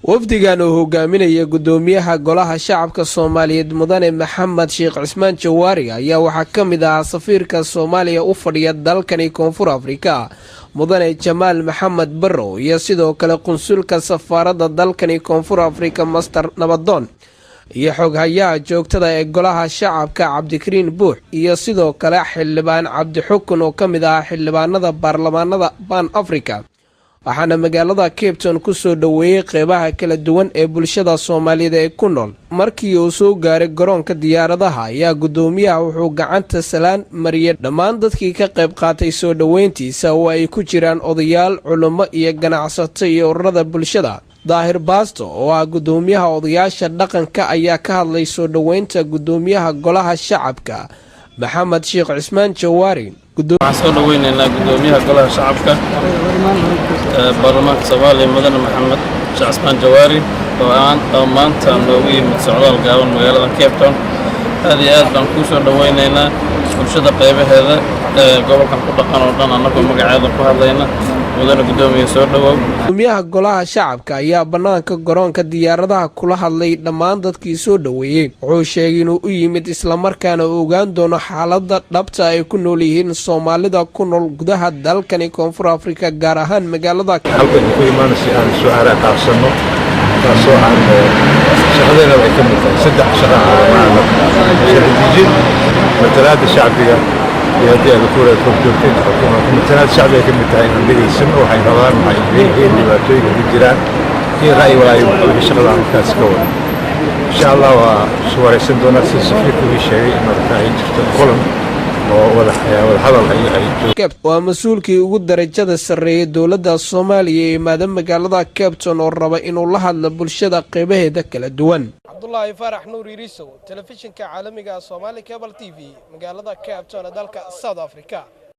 Wafdigan oo hogaaminaya guddoomiyaha Golaha Shacabka Soomaaliyeed, Mudane Maxamed Sheekh Cismaan Jawaari, ayaa waxaa ka mid ahaa safiirka Soomaaliya u fadhiya dalkani Koonfur Afrika, Mudane Jamaal Maxamed Barrow, iyo sidoo kale qunsulka safaaradda dalkani Koonfur Afrika, Master Nabadoon, iyo xoghayaha joogtada ee Golaha Shacabka, Cabdikariin Buux, iyo sidoo kale Xildhibaan Cabdixukun oo ka mid ahaa xildhibaanada baarlamaanada Ban Africa. Waxaana magaalada Cape Town kusoo dhoweeyey qeybaha kala duwan ee bulshada Soomaaliyeed ee ku nool. Markii uu soo gaaray garoonka diyaaradaha ayaa guddoomiyaha wuxuu gacanta salaan mariyay dhammaan dadkii ka qayb qaatay soo dhoweyntiisa, oo ay ku jiraan odayaal, culummo iyo ganacsato iyo ururada bulshada. Daahir Baasto oo ah guddoomiyaha odayaasha dhaqanka ayaa ka hadlay soo dhoweynta guddoomiyaha Golaha Shacabka, Maxamed Sheekh Cismaan Jawaari. Waxaan soo dhoweynaynaa guddoomiyaha Golaha Shacabka ee baarlamaanka Soomaaliya, Mudane Maxamed Sheekh Cismaan Jawaari, oo aan oo maanta noogu yimid socdaal gaaban magaalada Cape Town. Aad iyo aad baan kuu soo dhoweynaynaa bulshada qaybaheeda ee gobolkan ku dhaqan oo dhan annagoo magaceeda ku hadlayna. Mudane guddoomiye, soo dhowow. Gudoomiyaha Golaha Shacabka ayaa bannaanka garoonka diyaaradaha kula hadlay dhammaan dadkii soo dhoweeyey. Wuxuu sheegay inuu u yimid islamarkaana uu ogaan doono xaaladda dhabta ay ku nool yihiin Soomaalida ku nool gudaha dalkani Koonfur Afrika, gaar ahaan magaalada. Halkan ku imaana si aan su'aala dhaafsanno, taasoo aan shaqadeena ay ka mid tahay saddex shaqa aan: sharci dejin, matalaadda shacbiga iyo haddii aad ku korjoogteynta xukuumadda. Matalaadda shacbiga ay ka mid tahay inaan dhegaysano waxay rabaan, waxay leeyihiin, dhibaatooyinka ka jiraan iyo ra'yi walaayo wixii shaqada aan markaas ka wada. Insha Allah waa is waraysan doonaa, sida safiirku ii sheegay in marka ay jirto kulan oo wada hadal ay Waa mas-uulkii ugu darajada sarreeyay dowladda Soomaaliya ee yimaada magaalada Cape Town oo raba inuu la hadlo bulshada qeybaheeda kala duwan. Cabdulaahi Faarax Nuur Irisow, telefishinka caalamiga Soomaali Cable TV, magaalada Cape Town ee dalka South Africa.